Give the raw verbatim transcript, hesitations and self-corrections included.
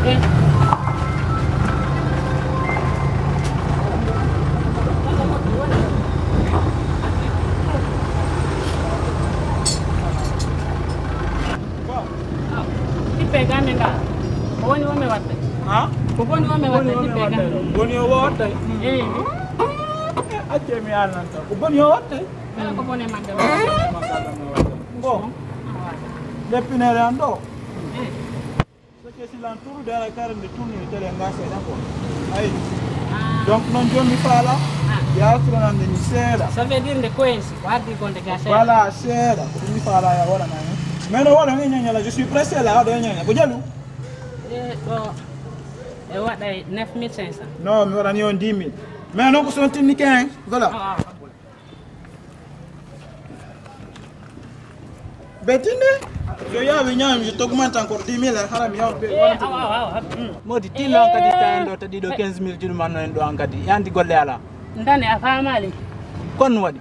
Tippe gande nga. Ko woni wonɓe waɗde? Ha? Ko woni wonɓe waɗde tippe gande? Woni o waɗde. Eyi. Acce mi allan tan. Ko boni o waɗde? Kala ko bone maggal. Bon. Leppinere an ɗo. Seke silan turu de ala kare nde turu ni tele nga seeɗa ko. Ayi. Donc non joni mi faala. Yaltiranande ni seeɗa. Ça veut dire nde coince, ko addi ko nde ga seeɗa. Voilà, seeɗa. Ko ɗum mi faala ya waɗana hen. Mais no waɗa ni ñañala, je suis pressé là, waɗa ñaña. Ko jalu? E ɗo e waɗa neuf mille cinq cents. Non, mi waɗani on dix mille. Mais non ko son tinni ken. Voilà. Betinde, so yaawi ñaami, je t'augmente encore dix mille, hara mi yawa be. Modi, tinno on kadi ta en ɗo, taɗi ɗo quinze mille juɗu man no en ɗo an kadi. Yandi golle ala. Ndane, a faamaali. Kon waɗi.